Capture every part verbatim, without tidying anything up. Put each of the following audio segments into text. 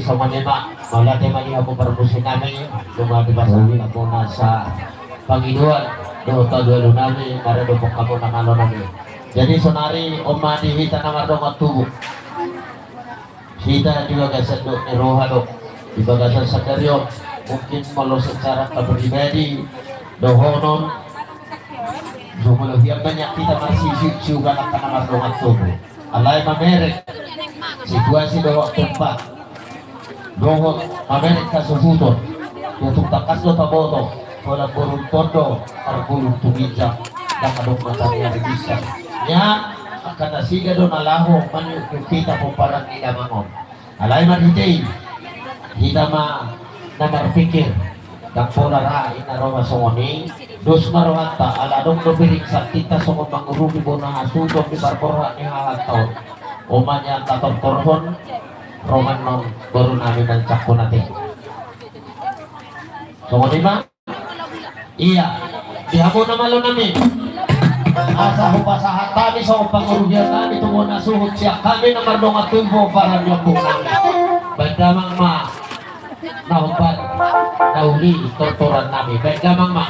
Songon i ma, mauliate ma di hamu parmusik nami, nunga dipasahat hamu nasa pangidoan dohot alualu nami maradophon hamu na malo nami. Jadi sonari on ma di hita na mardongan tubu. Hita di bagasan dohot ni roha do di bagasan sadari on. Mungkin molo secara kepribadi dohonon, jumolo hian banyak hita marsisiuk-siuk angka na mardongan tubu. Alai mamereng situasi dohot tempat dohot mamereng hasuhuton, tutu tangkas do taboto, holan borunta on do targulung tu ginjang, ndang adong na taniari ginjang. Nian angka nasida do na laho maniukniuk hita pomparan ni damang on. Alai marhite i hita ma na marpikir, ndang pola ra i na ro ma songon i. Dos ma rohanta ala adong do piring santinta songon mangurupi bona hasuhuton di parborhat ni hahanta on. On ma nian tatortorhon rongan on boru nami, mansangkun ate. Songon i ma. Ia, di hamu na malo nami, asa hupasahat hami songon pangurupion nami tu bona suhut sian hami na mardongan tubu pomparan ni ompung nami. Baen damang ma na hombar na uli tortoran nami, baen damang ma.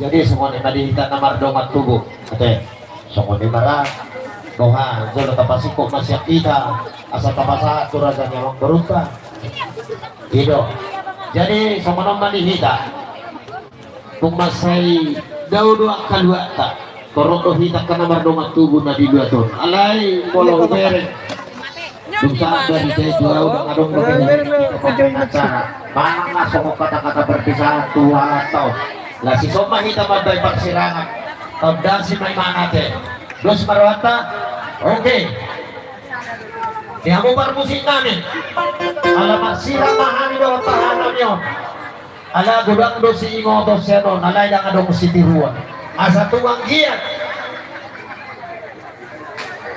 Jadi songon i ma di hita na mardongan tubu. Ate, songon i ma ra. Boha, jolo tapasingkop ma sian hita asa tapasahat tu raja ni amangborunta. I do. Jadi songon on ma di hita. Tung mansai dao do angka luatta, torop do hita angka na mardongan tubu na di luat on. Alai molo hubereng, dung saat barita i tu ahu, ndang adong do bereng hita mambaen acara manang na songon kata-kata perpisahan tu hahanta on. Laos dison ma hita mambaen parsirangan. Tondasi ma ibana ate. Dos ma rohanta. Oke. Di hamu parmusik nami, ala marsirang ma hami dohot pahanami on. Ala godang do siingoton sian on, alai ndang adong sitiruon. Asa tung anggiat.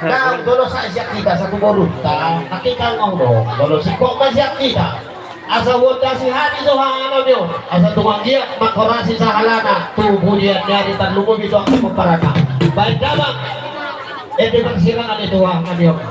Nah, jolo sai sian hita satu boru. Tang, nanti kau mau dong. Jolo singkop ma sian hita. Asa huondasi hami do hahanami on. Asa tung anggiat manghorasi sahalana tu pudian ni ari tarlumobi tu angka pomparanna. Baen damang. Ende parsirangan i tu hahanami on.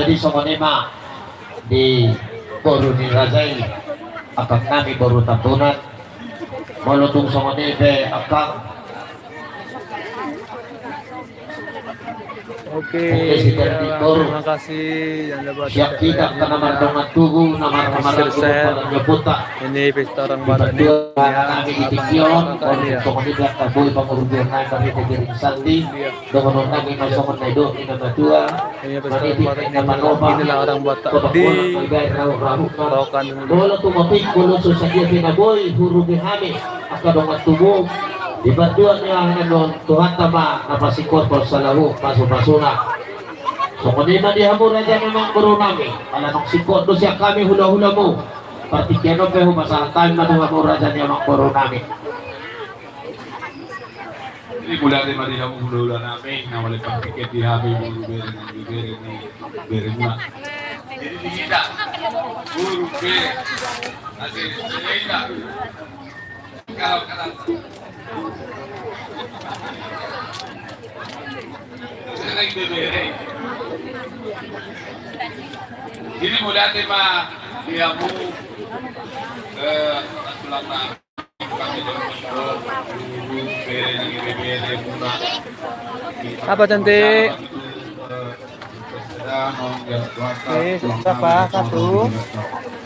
Jadi songon i ma di boru ni raja i, amang nami boru Tambunan. Molo tung songon i pe amang. Oke, terima kasih. Jangan lupa siap kita, karena mardongan tugu, nama-nama ini pesta orang Batak ini. Kami di Tikion, songon i pe angka boi pangurupion nai marhite Gering Sandi. Dohonon nami ma songon na nidok ni na matua. Maniti na manopa. Inilah orang Batak di Rokan. Molo tumopik, molo so sadia pe na boi hurupi hami angka dongan tubu. Di partua ni ahanan Tuhanta ma na pasingkothon saluhut pasupasuna. Songon i ma di hamu raja ni amang boru nami. Ala naung singkop do sian hami hulahulamu, partingkian on pe hupasahat hami ma tu hamu raja ni amang boru nami. Jadi mauliate ma di hamu hulahula nami, na mauliate partingkian di hami boru bere ni bere ni beremuna. Jadi di hita boru bere, asa di hita. Kalau kata jadi mauliate ma di hamu, eh, tulang nami. Apa, cantik? Oke, siapa? Satu.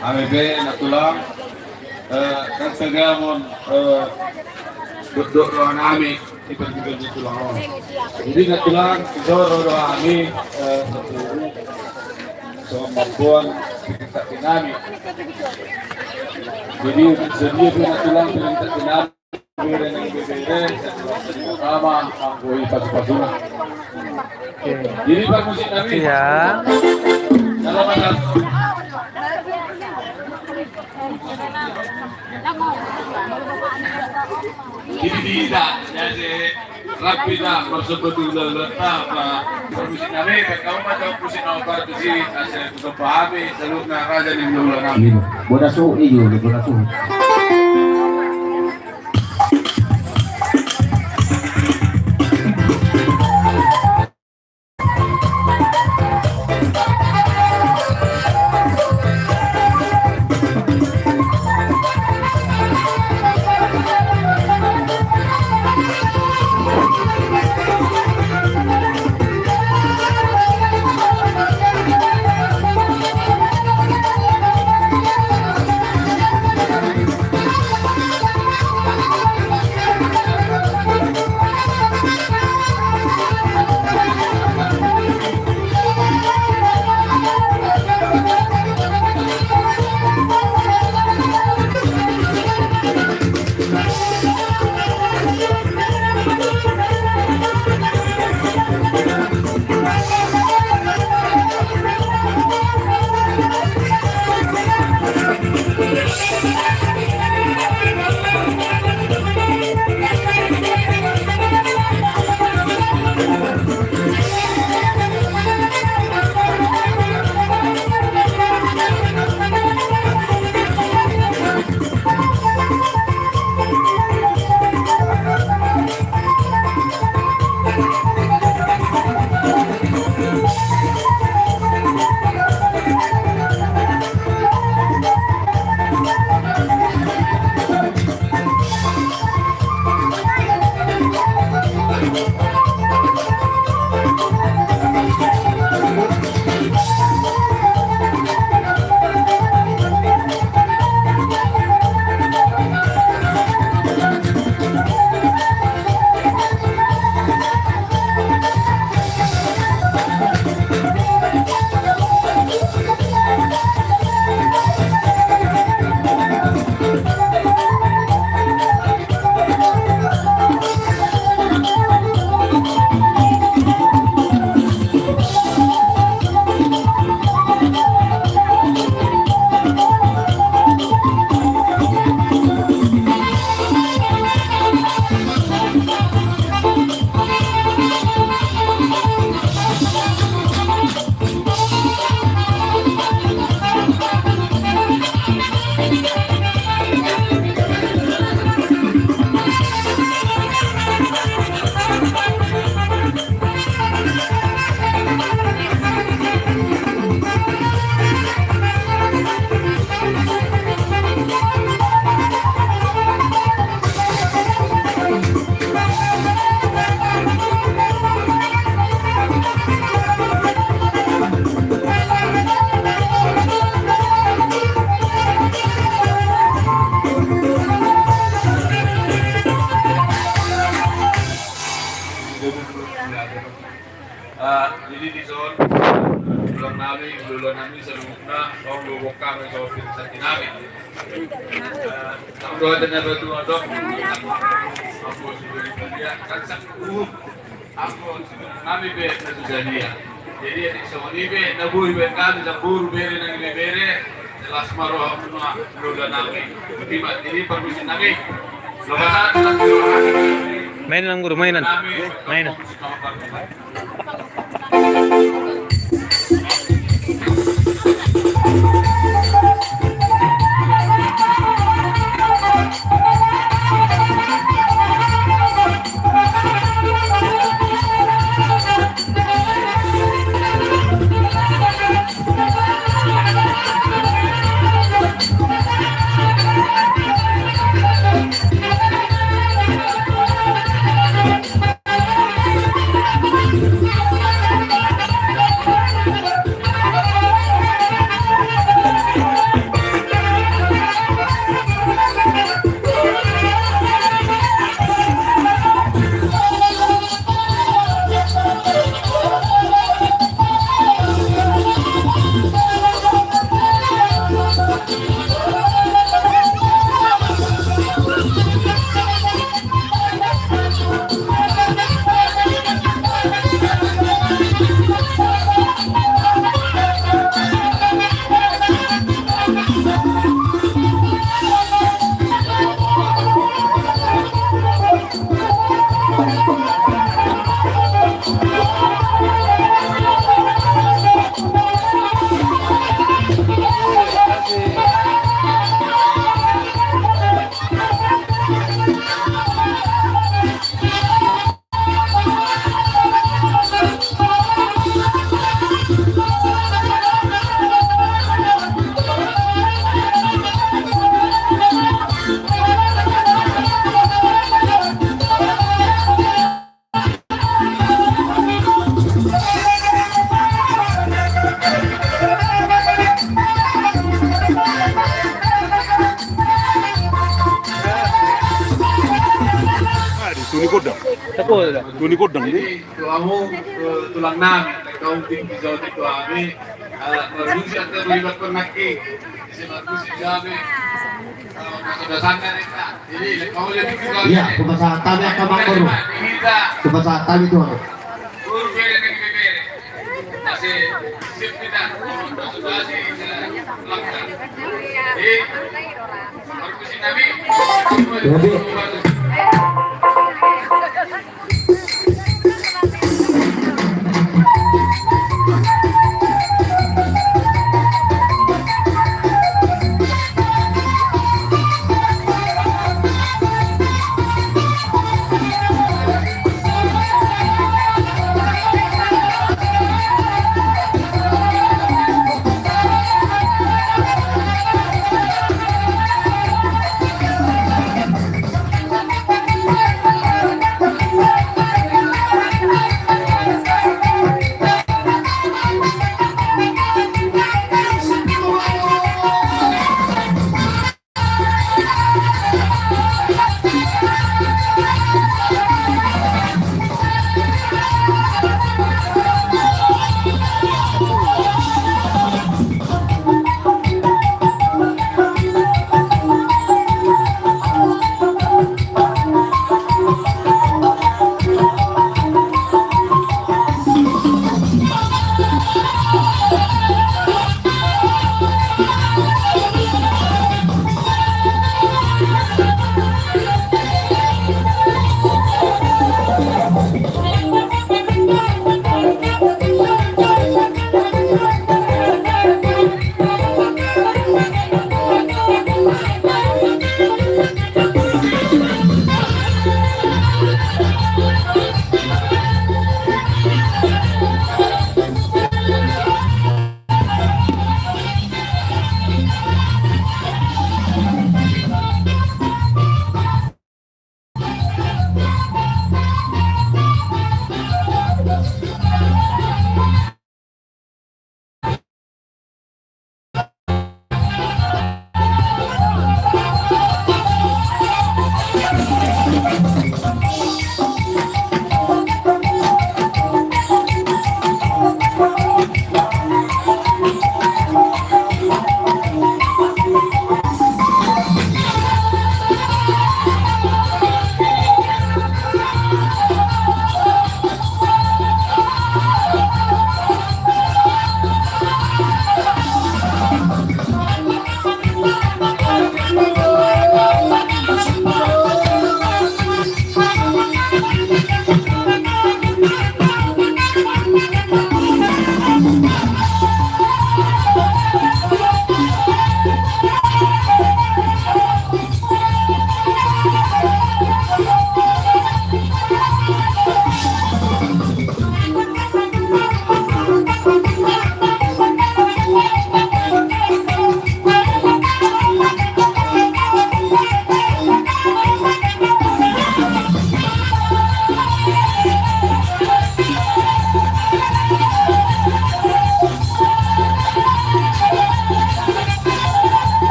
Hami pe na tulang, eh, kan sagamon, eh, dok-dok roha nami. Jadi na tulang, jor do hami, eh, so mamboan pirinta nami. Jadi sedia pe na tulang pirinta nami. Bere ni bere, sama anggo i pasupasuna. Jadi parmusik nami. Iya. Kalau macam Jadi di hita, jadi rap hita marsomba tu hulahulanta, parmusik nami, kamu macam musik nami parmusik, asa tu pahami, saluhutna raja ni hulahula nami. Bodas suhut i jo, bodas suhut. Lola nami saluhutna, songon do bokkami, songon do santi nami. Eh, tong do hata na batua dok. Ambo siberi badia, kan sakuhum. Ambo siberi nami be na susadia. Jadi, atik songon i be, na boi be kami, saboru bere nang ibebere. Jelas ma rohamuna, lola nami. Boti ma, jadi parmisi nami. Loba satu, satu. Mainan, Guru, mainan. Nami, mainan. Tuni godang. Tuni godang, di. Tuamu, eh, tulang nami, kau tinggi jauh di tuami, eh, baru bisa terlibat pernah ki. Iya, hupasahat hami angka mangboru. Hupasahat hami tu. Jadi,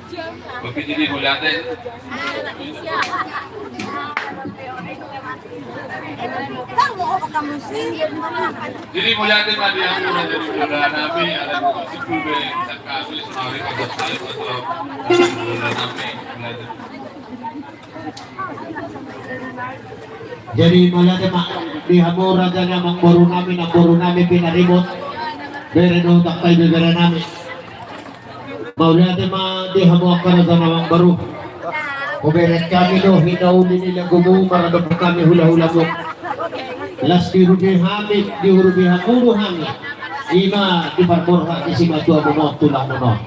Oke, jadi mauliate. Jadi mauliate ma di hamu na jadi mauliate nami, ala ni sipul be, saka habis, mari kita saling berdoa. Mauliate nami, mauliate. Jadi mauliate ma di hamu raja ni amangboru nami, namboru nami pinaribot, bere dohot angka ibebere nami. Mauliate ma di hamu angka raja ni amangboru. Hubereng hami do hinauli ni lagumu maradophon hami hulahulamu. Las diurupi hami, diurupi hamu do hami. Ima di parborhat ni simatuamuna on, tulangmuna on.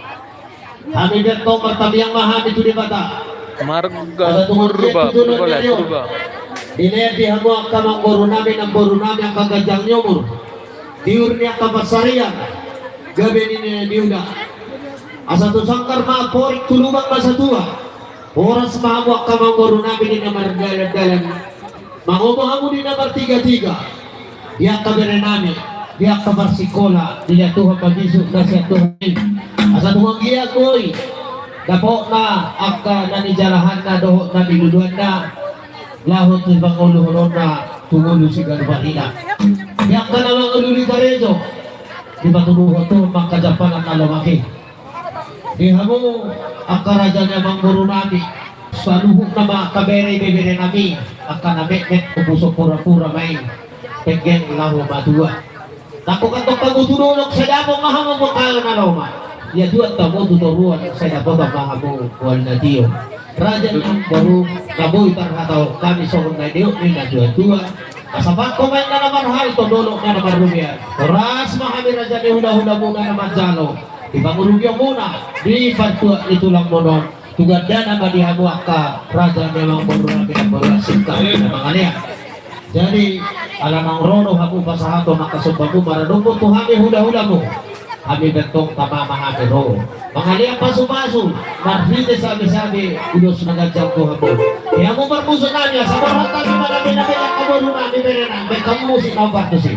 Hami bertong martamiang ma hami tu Debata. Marga Purba, Purba, Purba. Di na di hamu angka amangboru nami, namboru nami, angka ganjang ni umur, tiur ni angka pansarian, gabe ni na niula. Asa tu sanggar ma porik, tu lubang ma satua. Horas ma hamu angka amangboru nami di na mardalandalan. Mangomo hamu di na martigatiga, di angka bere nami, di angka parsikola, dilehon Tuhan ma bisuk na sian Tuhan i. Asa tung anggiat boi dapotna angka na nijalahanna dohot na niluluanna, laho tu pangoluhononna tu ngolu siganup ari na. Di angka na mangolu di karejo, dipatuduhon Tuhan ma angka jampalan na lomak i. Di hamu angka raja ni amangboru nami, saluhutna ma angka bere ibebere nami, angka na metmet, ombus so purapura ma i, penggeng laho matua. Nangkok antong hamu tu dolok, sai dapot ma hamu boan na lomak. Ia tuat hamu tu toruan, sai dapotan ma hamu boan na tio. Raja ni amangboru, na boi tarhatahon hami songon na nidok ni natuatua. Asa pangkomaen na marhalto, dolok na marrumian. Horas ma hami raja ni hulahulamuna na manjalo di pangurupionmuna, di partuat ni tulangmuna on. Tu gandana ma di hamu angka raja ni amangboru nami, namboru nami, singkat na mangalean. Jadi ala naung ro do hamu pasahathon angka sombamu maradophon tu hami hulahulamu, hami bertong tama ma hami ro mangalean pasupasu marhite sabesabe ulos na ganjang tu hamu. Di hamu parmusuk nami, asa borhat hami ma nami, nami angka boru nami, bere nami, baen hamu musik na hombar tusi.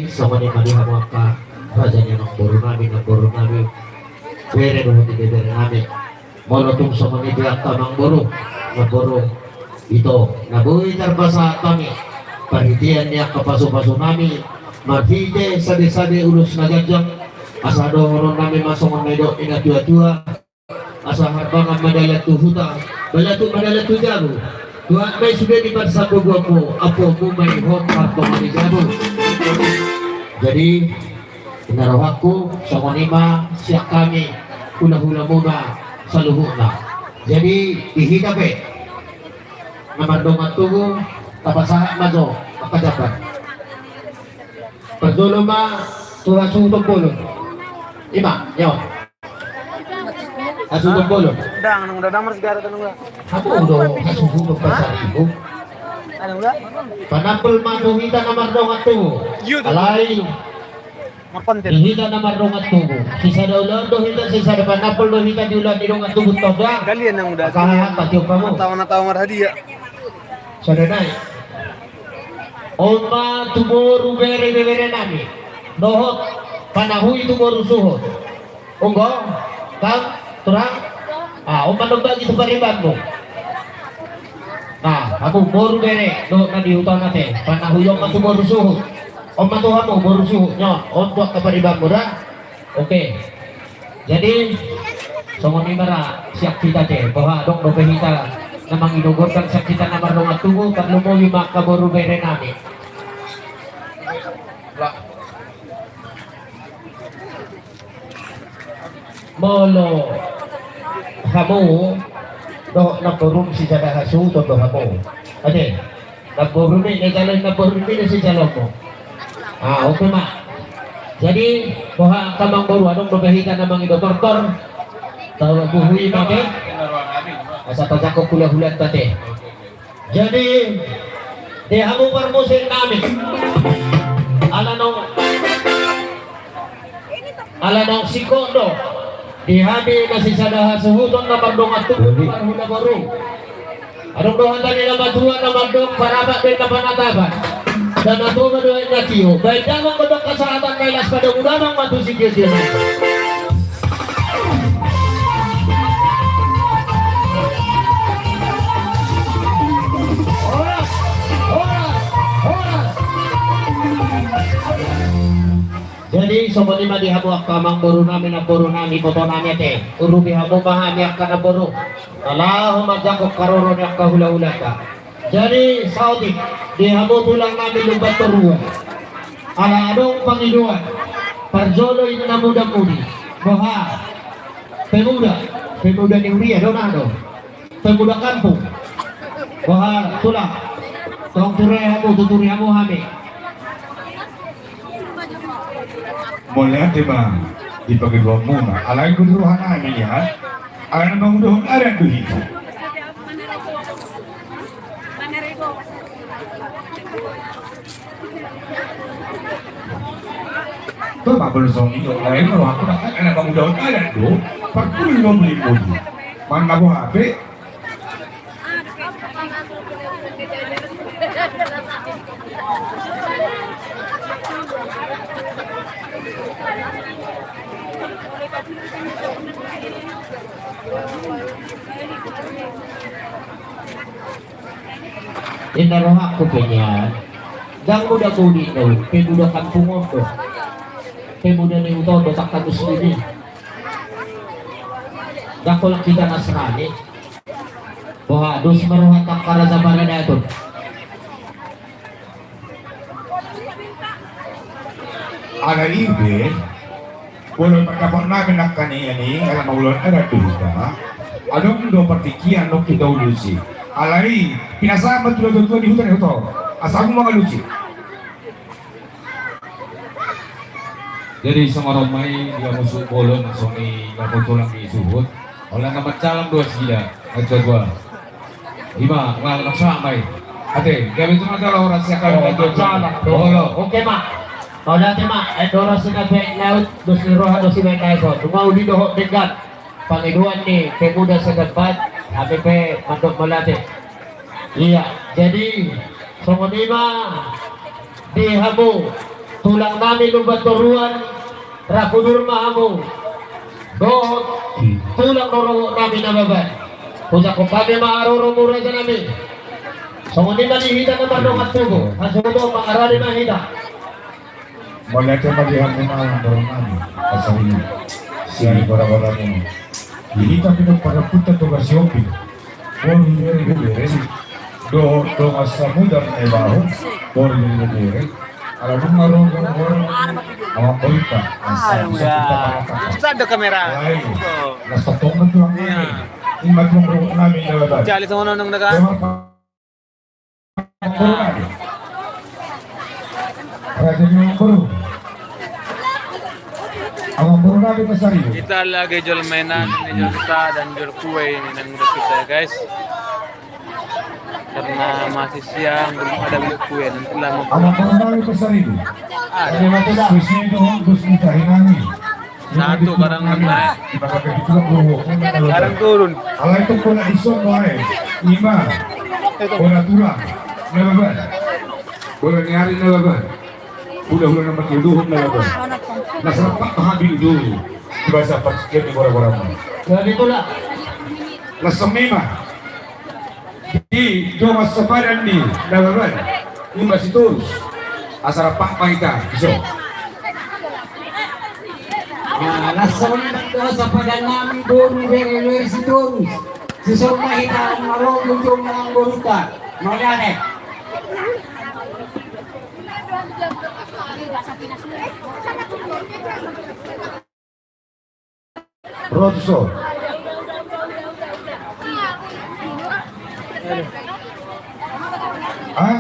Songon i ma di hamu angka raja ni amangboru nami, namboru nami, bere dohot ibebere nami. Molo tung songon i di angka amangboru, namboru, ito na boi tarpasahat hami parhitean ni angka pasupasu nami marhite sadesabe ulos na ganjang, asa dohonon nami ma songon na nidok ni natuatua. Asa harbangan ma dalan tu huta, balatuk ma dalan tu jabu. Tuat ma i sude di parsabobuanmu, ampuonmu ma i hot partonga ni jabu. Jadi, inna rohangku, songon i ma sian hami hulahulamuna saluhutna. Jadi, di hita pe na mardongan tubu, tapasahat ma jo angka jambar. Parjolo ma tu hasuhuton bolon. I ma, nyo. Hasuhuton bolon. Dang, nang dadang mars gara dan ula. Hamu do hasuhuton pasaribu. Anu ula. Panambol ma tu hita na mardongan tubu. Alai. Markonten. Di hita na mardongan tubu. Sisada ulaon do hita, sisada panambol do hita di ulaon ni dongan tubu, tong da. Galian nang uda. Maka hata tiop hamu. Tawa na tawa marhadia. Sada nai. On ma tu boru bere, bebere nami. Dohot panahui tu boru suhut. Unggo, kan, turang. Ah, on ma nombagi tu paribanmu. Nah, hamu boru bere, dohot na di hutana te. Panahui on ma tu boru suhut. On ma tu hamu boru suhut. Nyo, on tu angka paribanmu da. Oke. Jadi, songon i ma ra sian hita te, boha adong dope hita na mangidoborkan sian hita na mardongan tubu, tarlumobi ma angka boru bere nami. Molo hamu dohot namborum sisada hasuhuton do hamu. Ate. Namboru ni, na jalo namboru ni, na sijalomu. Ah, oke ma. Jadi, boha angka amangboru, adong dope hita na mangido tortor. Tabuhui ma be. Asa tajangkon hulahulanta te. Jadi, di hamu parmusik nami. Ala naung Ala naung singkop do di hami na sisada hasuhuton na mardongan tubu, parhula boru. Adong do hata ni na matua na mandok, parapat do na panatapan. Dan na tua ma do na tio. Baen damang ma do angka sahatan, na las padomu damang ma tu sitio-tio nai. Horas, horas, horas. Jadi, songon i ma di hamu angka amangboru nami, namboru nami, boto nami ate. Urupi hamu ma hami angka namboru. Na laho manjangkon haroro ni angka hulahulanta. Jadi, saotik, di hamu tulang nami Lumban Toruan. Ala adong pangidoan. Parjolo inna muda mudi. Boha. Pemuda. Pemuda ni huria, do na do. Pemuda kampung. Boha tulang. Tong ture hamu, tuturi hamu hami. Mauliate ma di pangidoanmuna. Alai do di roha nami nian. Ala na mangudohon adat do hita. Tong ma bolo songon i do, lain ma rohangku, nangkin ala mangudohon adat do, parpudi do muli-muli. Manang na boha pe. Inna rohangku pe nian. Ndang muda mudi do, pemuda kampung on do. Pemuda ni huta on do, angka muslimin. Ndang holan hita Nasrani. Boha, dos ma rohanta angka raja paradaton. Ala i be, molo pandapot nami nangkin i, ani, ala na ulaon adat do hita. Adong do partingkian nunga hita ualusi. Alai, pinasahat ma tu natuatua di huta ni huta on. Asa hamu mangalusi. Jadi, songon on ma i, di hamu suhut bolon, songon i, di hamu tulang ni suhut. Holan na mancalang do nasida, natuatua. I ma, nga, nga, sama i. Ate, gabe tu ma jala horas sian hami. Oh, natuatua. Mancalang do. Olo. Oke ma. Mauliate ma, eh, horas sian hami, laut, dos ni roha, dos ni baen na epot. Nunga uli dohot denggan. Pangidoan ni pemuda setempat, hami pe mandok mauliate. Iya, jadi, songon i ma di hamu Tulang nami Lumban Toruan, ra hudur ma hamu. Dohot tulang rorobot nami Nababan. Hujalo hami ma haroromu raja nami. Songon i ma di hita na mardongan tubu. Hasuhuton mangarade ma hita. Mauliate ma di hamu amang boru nami. Asa i sian gora-gora muna. Di hita pinut pada puta tu gasi opi. Boru ni bere bere. Dohot dongan samudar na i bahu. Boru ni bere bere. Ala nunga ro ro ro. Amang boru ta. Asa bisa kita pangatak. Sada kamera. Lain. Las tongtong tulang nami. Ima tulang nami na badan. Jali sama nonong daga. Amang boru nami. Raja ni amang boru. Amang boru nami Pasaribu. Hita lagi jual mainan, ini jual peta dan jual kue ini nang udah kita, guys. Karena masih siang, belum ada beli kue, nanti lama. Amang boru nami Pasaribu. Ada. Susi itu bus kita hinami. Satu karang nami. Karang turun. Alai tu pola dison bae. Ima. Bola tulang. Na baban. Bola ni ari na baban. Hula-hula na mati duhon na baban. Na serempak mahabil duhon. Bahasa pacikian di bora-bora. Jadi itulah. Na semima. Di dongan sapadan ni na baban. Ima Sitorus. Asa rap ma hita. Iso. Nah, las songon i ma dongan sapadan nami boru ni bere bere Sitorus. Sison ma hita na ro ujung nang boruta. Mauliate. Ro tuson. Hah?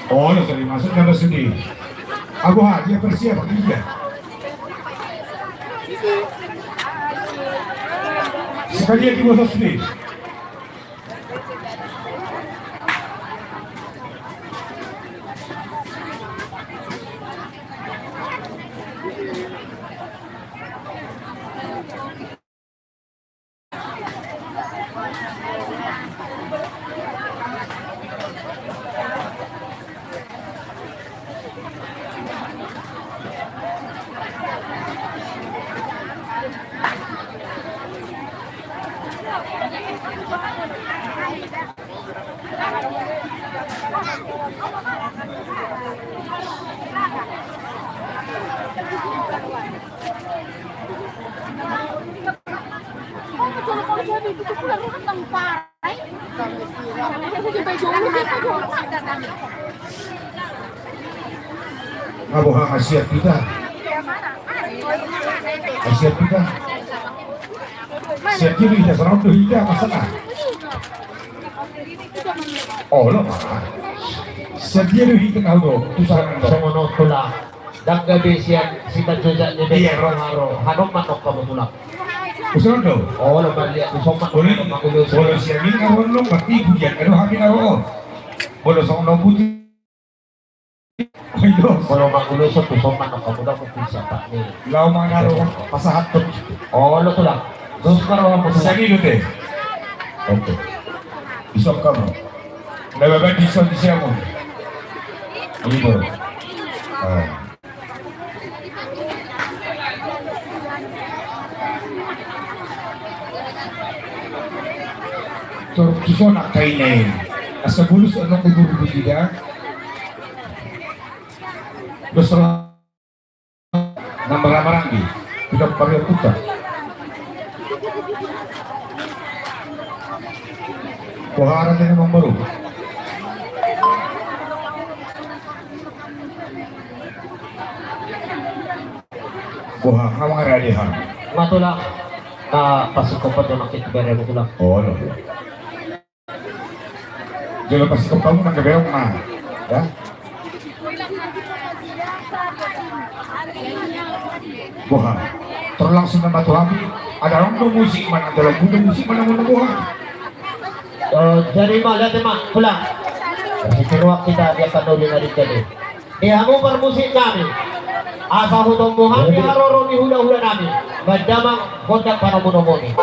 Olo, jadi masuk nama sendiri. Abu Haji persiap dia. Sekali lagi bos sendiri. Abu ha, siap hita. Siap hita. Siap hita, serang tu hita, masalah. Olo ma. Sadia do hita na do tu sana do. Songon on tulang. Ndang gabe sian sitajojak ni bere. Iya, ro. Haro haro. Hanom manok kamu tulang. Usul do. Olo ma liat tu somat. Boleh. Boleh sian ini kawan lo mati budian kado hami na ro. Boleh songon on putih. Molo mangulo so tu somat na kamu dah mungkin siapa ni. Lau manaro pasahat tu. Olo tulang. Dos karo apa tulang? Sani do te. Oke. Isok kamu. Nda baba dison di siamu. Ido. Ah. Tor tuson angka ina i. Asa bulus anak kubur bujida. Dos ra. Nang marhaha maranggi. Tidak paria puta. Boha ra tena mambaru. Boha, hau nga rade ha. Nga tulang, na pasikopan do nangkin tu beremu tulang. Olo. Jolo pasikopanmu nang beremu na. Ya. Boha. Terlangsung nama tu hami. Ada orang do musik mana, ada orang do musik mana, mana boha. Eh, jadi ma, lihat ma, pulang. Seruak kita dia kan udah dari tadi. Di hamu parmusik nami, asa hutombo hami haroro ni hulahula nami, mandamang gondang panomunomuni.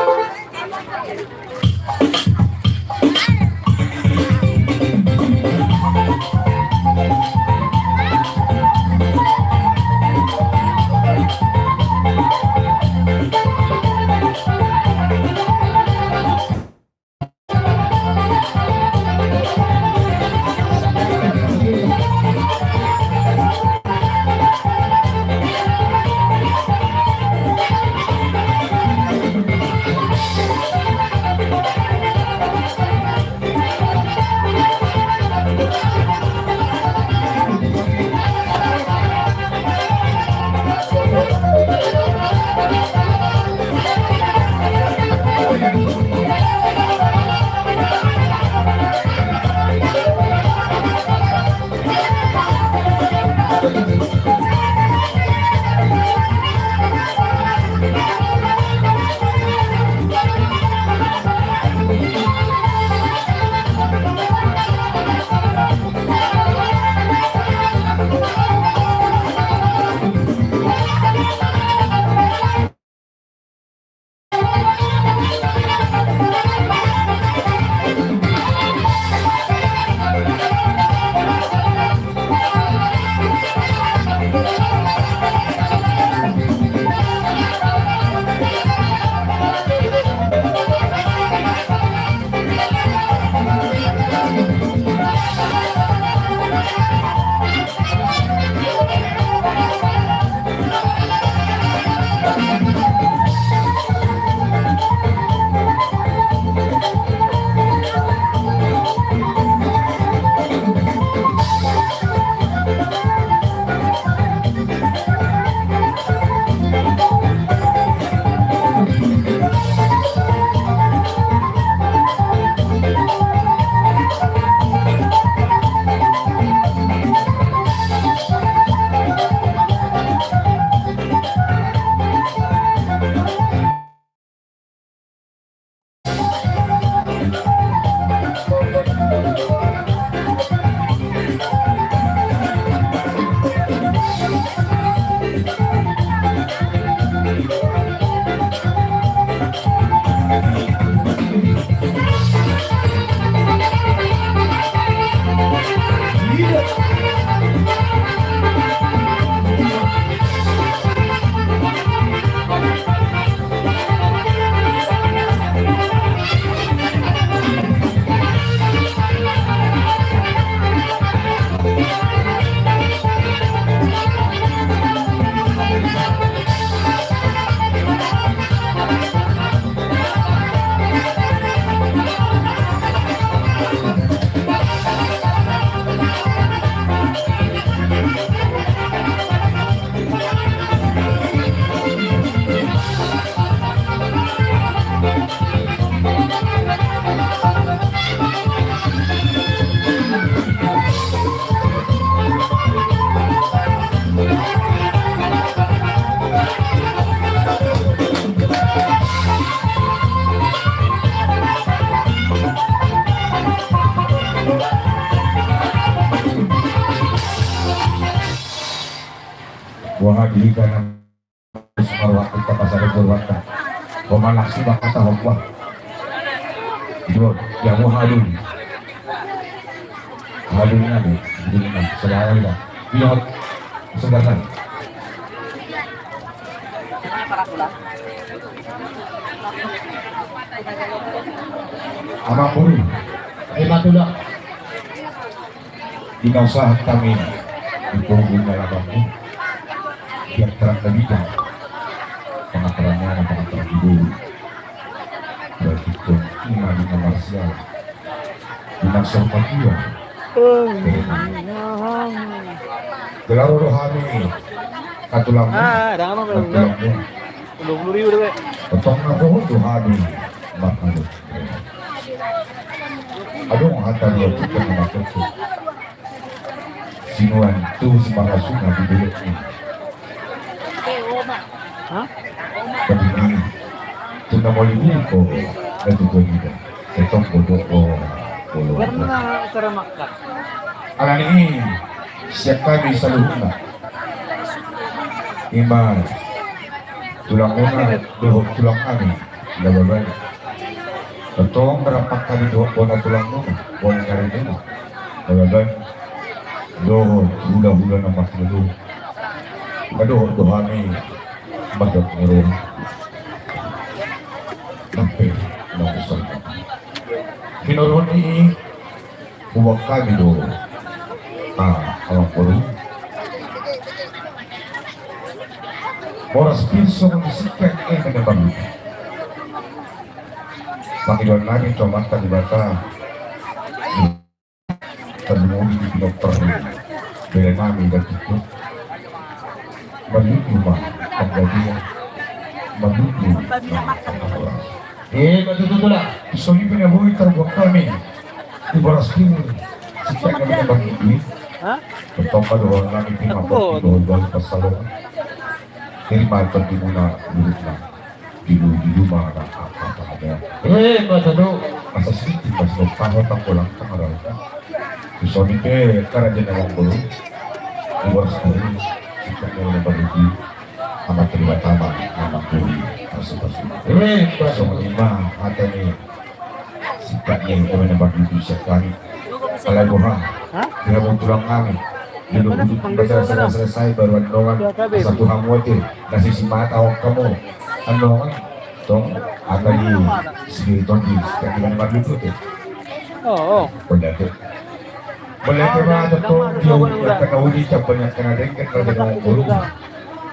Wahai di hita na sumaruak kita pasada juruanta. Pemalas sudah kata hokwa. Jual, ya wahai dulu. Hadir nanti, hadir nanti. Saudara kita. Pilot. Saudara. Abang Puri. Terima kasih. Di na usaha hami di punggung na labang i, biar terang na bidang, pangateran na, pangateran di bulu. Berarti tu ima di na marsial, di na sormatua. Gelar do hami, katulang. Ah, dah apa, belum, belum. Dua puluh ribu deh, Be. Potong na pohon tu hami, mak. Adong hata dia tu kan maksud tu. Sinuan tu semangat sungai di belok ni. Hah? Peduli. Tu nama libur ko. Itu ko ni dah. Ketong bodoh ko. Bodoh. Pernah acara makan. Alani i siap hami saluhutna. Ima tulang muna dohot tulang hami. Lababan. Tong berapa kali dohot bona tulang muna, bona kari muna. Lababan. Dohot hula-hula na marhula. Dohot do hami. Madok ngoro. Sampai. Hinoro ni. Hubuat hami do. Ah, abang boru. Boras pir songon sikat eme na baru. Pangidoan nami tu Amanta Debata. Tarlumobi di dokter. Bere nami dan tutup. Maludu ma. Panggabean. Maludu ma. Eh, betul, betul lah. Songon i pe na boi tarbuat hami. Di boras pir. Sikat eme na baru. Hah? Bertopah dohot nami. Terima kasih dohot dohot pasalon. Terima kasih muna. Di lu, di lu ma na apa ada. Eh, masa tu. Masa sih, masa tu, tahu tak pulang, tak ada. Songon i pe karaja na manggolo. Di boras pir. Sikat eme na baru. Amanta Debata ma na manggolo. Pasu-pasu. Eh, masa tu. Songon i ma hata ni. Sikat ni eme na baru tu siap hami. Alai boha. Hah? Dia mau tulang kami. Dia lu duduk baca selesai baru andongan. Satu hamu aja. Nasi simata hok kamu. Andongan. Tong, apa di sendiri tong di sikat eme na baru tu. Oh, oh. Boleh tu. Boleh tu ma tong dia udah kena udi cap banyak kena dengket kena dengket bulu.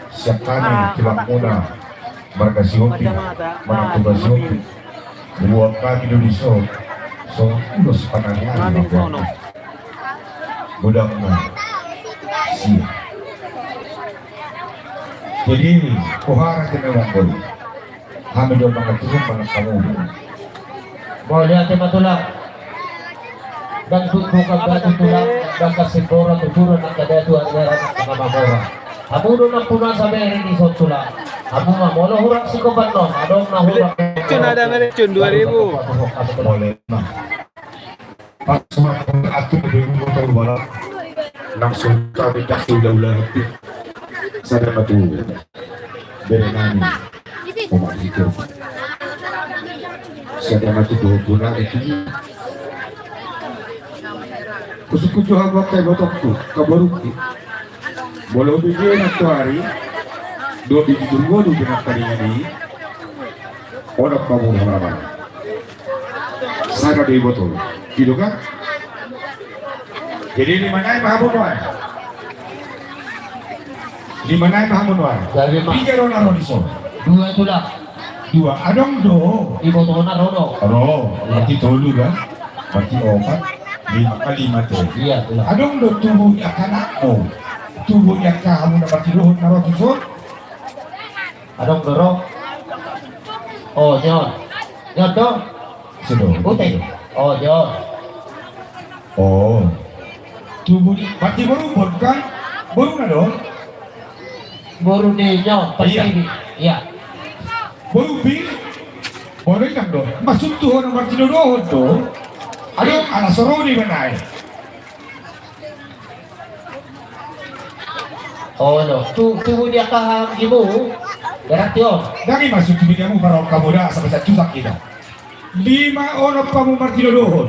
Siap hami tulang muna. Marga Sihombing, manang tuga Sihombing. Buat kami do di son, songon ulos pananian. Godang na sia. Jadi, pohara ke memang boli. Hami do mangaturhon manang kamu. Mauliate ma tulang. Dang tutu kambatu tulang, dang kasimbora tuturon angka datu anggaran angka mamora. Hamu do nampuna sabere ni son tulang. Hamu ma molo hurang sikopan non, adong na hurang. Cun ada mere cun dua ribu. Mauliate ma. Pas atur di rumah tau balak. Langsung kami kasih ulah-ulah hati. Sada ma tu. Bere nami. Omak hikir. Sada ma tu dohot bona itu. Kusukutu hamu angka ibotongku, angka borungku. Molo bege nantoari. Dua bege turbo do benang taringan i. Onak pamu halaman. Sada do iboto. Gitu kan? Jadi lima nai ma hamu nuan. Lima nai ma hamu nuan. Jadi ma. Piga do na ro di son? Dua tulang. Dua. Adong do. Ibotona ro do. Ro. Berarti tolu kan? Berarti opat. Lima kali lima tulang. Iya tulang. Adong do tubu ni angka anakmu. Tubu ni angka hamu na berarti dohot na ro tu son. Adong do ro. Oh, nyon. Nyon do. Sudah. Ute. Oh, nyon. Oh. Tubu ni, berarti boru bon kan? Boru na do? Boru ni nyon, iya. Pertiwi. Iya. Boru pi. Boru ikan do. Maksud tu hona berarti dohot do. Adong ala soroni benai. Olo, tu, tubu di angka hahaanggimu, berarti on. Dang i masuk tu bidamu, parok hamu da, sampe satusak hita. Lima onom hamu martinodohon.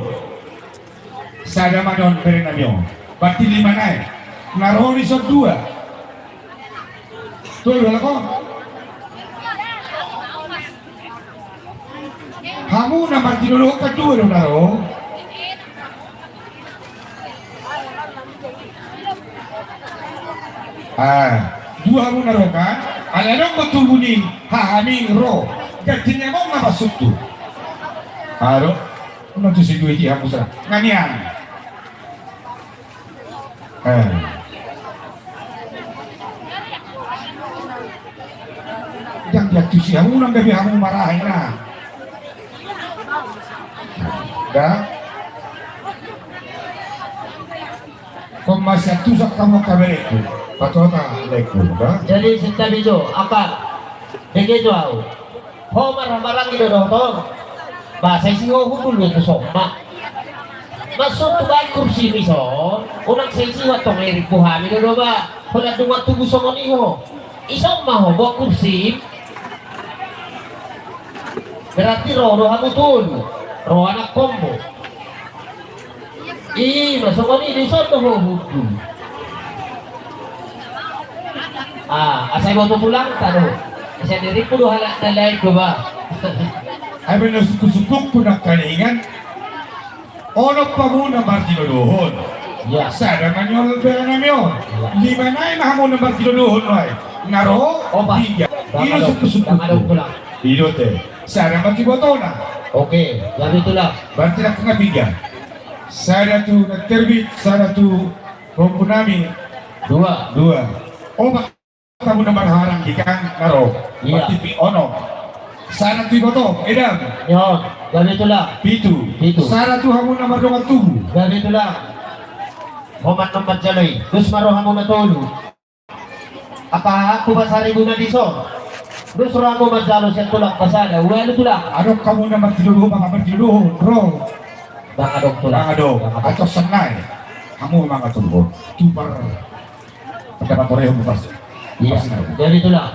Sada ma on berenami on. Berarti lima nai. Na ro dison dua. Tolu halak on. Hamu na martinodohon kan dua do na ro. Ah, dua hamu na ro kan? Alai adong do tubu ni hahami ro. Ganti ni among na masuk tu. Aro, unang tu si dua i hamu sa. Nganian. Eh. Jang diantusi hamu, unang gabe hamu marahi na. Da. Pemasian tusak hamu angka berengku. Patuhota berengku, da. Jadi, sinta bijo, apa? Begitu au. Ho marhahamaranggi do dohot on. Ba, saisi ho hundul do tu somba. Maksudhu baen kursim ison, unang saisi ho antong, i rimpu hami do do ba. Holan dung tubu songon i ho. Ison ma ho boan kursim. Berarti ro do hamu tolu. Ro anakkonmu. I ma songon i, dison do ho hundul. Ah, asa iboto tulangta do. Asa dirimpu do halak na lain do ba. Ai baen na sungkun-sungkunku nangkaningan. Onom hamu na martinodohon. Iya. Sada ma nion berenami on. Iya. Lima nai ma hamu na martinodohon, nai. Na ro, opat. Tiga. Dang adong, i do sungkun-sungkunku. Dang adong tulang. I do te. Sada ma tu ibotona. Oke, jadi tulang. Berarti na kena tiga. Sada tu na terbit, sada tu rompunami. Dua. Dua. Opat hamu na marhahamaranggi kan, na ro. Iya. Berarti onom. Sada tu iboto, Edam. Nion, jadi tulang. Pitu. Pitu. Sada tu hamu na mardongan tubu. Jadi tulang. Ho ma na manjalo i. Dos ma ro hamu na tolu. Angka hahaangku Pasaribu na dison. Dos ro hamu manjalo sian tulang pasada. Ualu tulang. Adong hamu na martinodohon, na martinodohon, ro. Dang adong tulang. Dang adong. Dang adong. Ato sennai. Hamu mangaturhon. Tupar. Pendapat torehon pas. Iya. Pas na. Jadi tulang.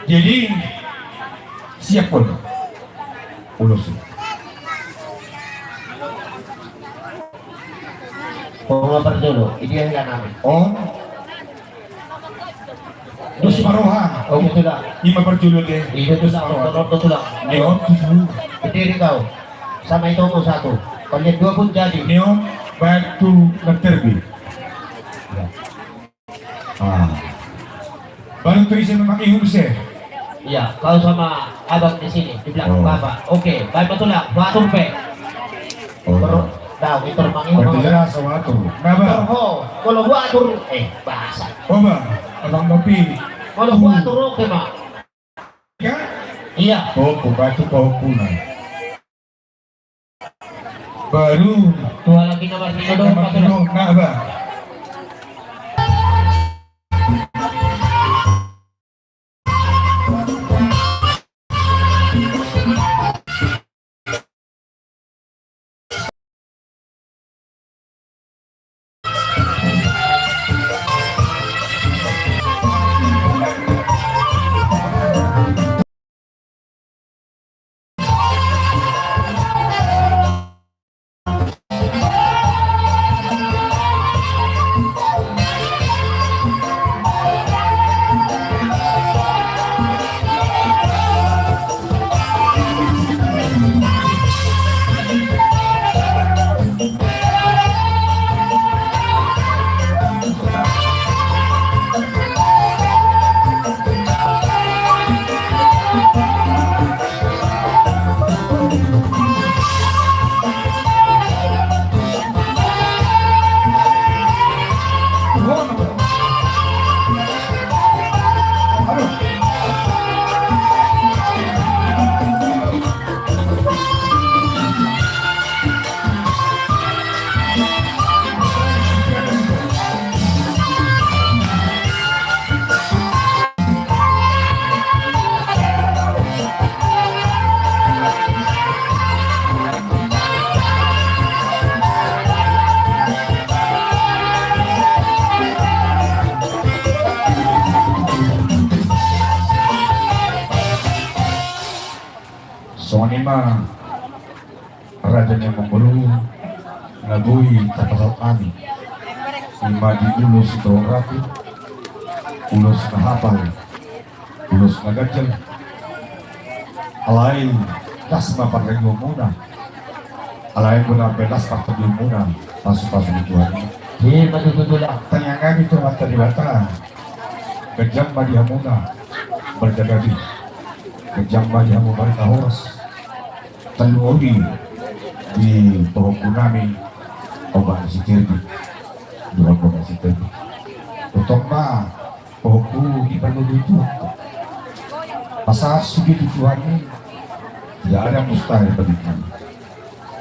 Jadi siap pun. Ulos. Ho ma parjolo, idia hian nami. Oh. Dos ma roha. Oke tulang. I ma parjolo te. Iya tulang. Dos ma roha. Tulang, tulang. Ayo, tusu. Berdiri kau. Sama itu mau satu. Kalian dua pun jadi. Nion, baen tu na terbit. Ya. Ah. Baru tu ise memang ihum se. Iya, kau sama abang di sini, di belakang bapak. Oh. Oke, baik betul lah. Batur pe. Oh. Baru, dah, itu memang ihum. Berarti jelas sama atur. Nah, Bang. Ho, kalau gua atur, eh, bahasa. Oh, Bang. Abang Bapi. Kalau gua atur, oke, Bang. Ya? Iya. Oh, bapak itu kau punai. Baru. Tua lagi nomor tiga dong, nomor tiga dong, nah, bah. Songon i ma raja ni amangboru na boi tapasahat hami, i ma di ulos ni tohor ratu, ulos na hapal, ulos na ganjang. Alai las ma parngoluonmuna, alai bona pe las partondion muna, pasupasu ni Tuhan i. Ima tutu, Tulang. Tangiang hami tu Amanta Debata, ganjang ma di hamuna marga gabe, ganjang ma di hamu marga horas. Tarlumobi di pahompu nami, Ompu Siterbit, di Ompu Siterbit. Tongtong ma pahompu diparlobei Tuhan. Pasahat sude tu Tuhan i, tidak ada mustahil bagi Tuhan.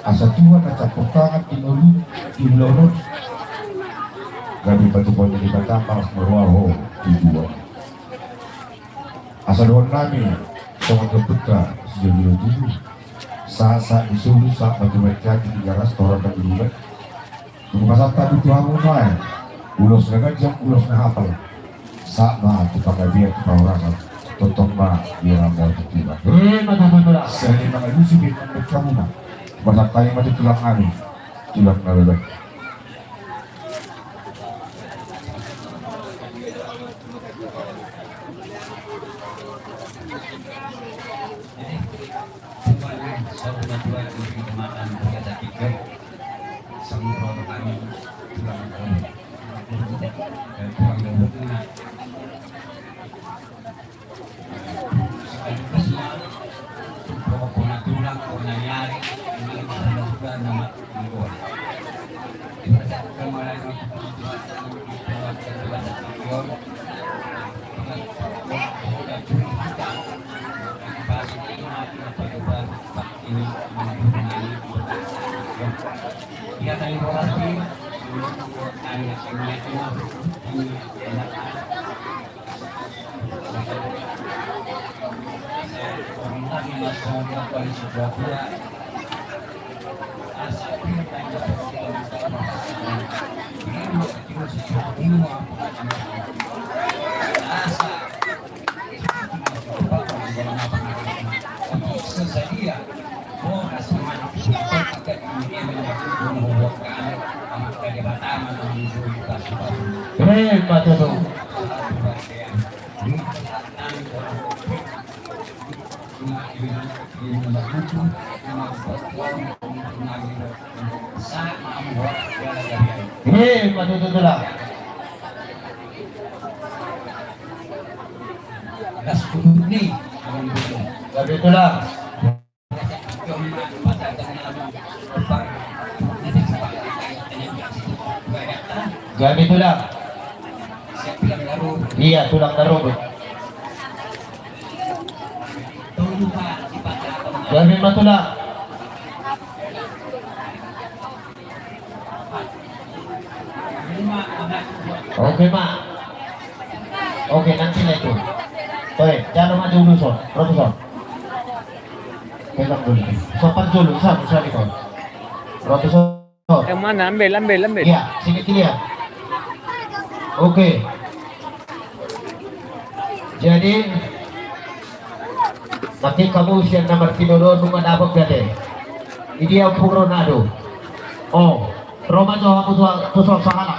Asa Tuhan na campur tangan di ngolu, di ulaon on, gabe patupaon ni Debata, marlas ni roha ho tu Tuhan. Asa dohonon nami songon ni ompunta sijolojolo tubu, sahat-sahat ni solu, sahat ma tu baen hami di Tigaras, tohor na di bulan. Dung pasahat hami tu hamu nuaeng ulos na ganjang, ulos na hapal, sahat ma tu panggabean, tu parhorasan. Tongtong ma di rambu tu Tuhan. Ima tutu, Tulang. Sai mangalusi pe nang hamuna, pasahat hami ma tu tulang nami, tulang na babaen. Tuhan, saur matua di makan biasa tiga, samuro kami tulang kami, tulang kami. Ima tutu. Ima tutu, Tulang. Gabe, Tulang. Gabe, Tulang. Ia, Tulang na robot. Gabe ma, Tulang. Oke ma. Oke, nanti lah itu. Oke, jalo ma di ulos on, ro tu son. Pegang dulu. Sopan dulu, son, son itu. Ro tu son. Yang mana? Ambil, ambil, ambil. Iya, sini kalian. Oke. Jadi, nangkin hamu sian na martinodohon nunga dapot gale. Idia Ompu Ronaldo. O, ro ma jo hamu tu, tu son sahala.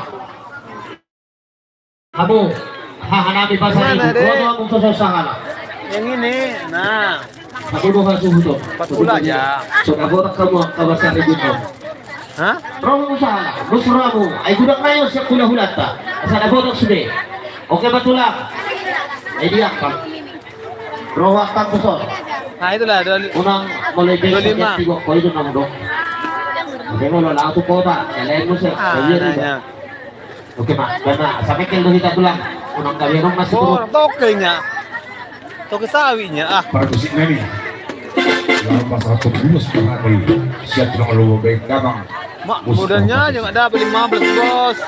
Hamu, haha nami basa. Mana, ibu, Dek? Ro ma jo hamu tu son sahala. Yang ini, nah. Hamu do haha suhut on. Empat puluh aja. So, hamu ro hamu angka basa ribut on. Hah? Ro ma jo sahala. Bos ro hamu. Ai godang nai on sian hulahulanta. Asa na godang sude. Oke ma, Tulang. Ai diangkat. Ro angka tu son. Nah, itulah, dua li-, unang mulai dua lima. Besok ya, tiga koi itu nang dong. Oke, mau lo langsung kota. Ya, lain musim. Ah, iya, nanya. Oke, Mak. Karena sampai ke lo kita, Tulang. Unang kawin dong masih. Oh, turun. Toke nya. Toke sawi nya, ah. Para musik nami. Lalu pas satu bungkus kemari. Siap, Tulang, lo baik damang. Mak, modalnya aja nggak dapat lima belas, Bos.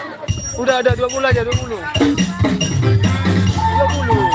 Udah ada dua puluh aja, dua puluh. Dua puluh.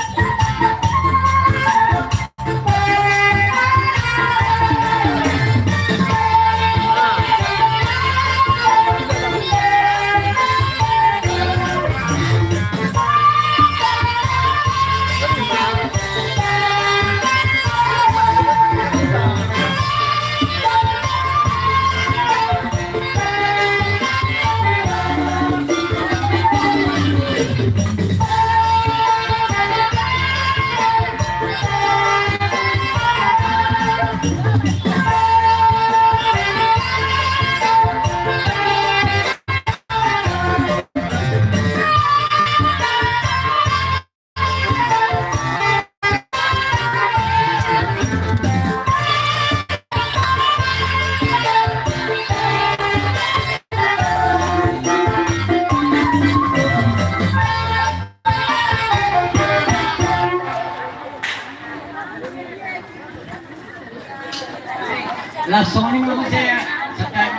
Langsung ni muse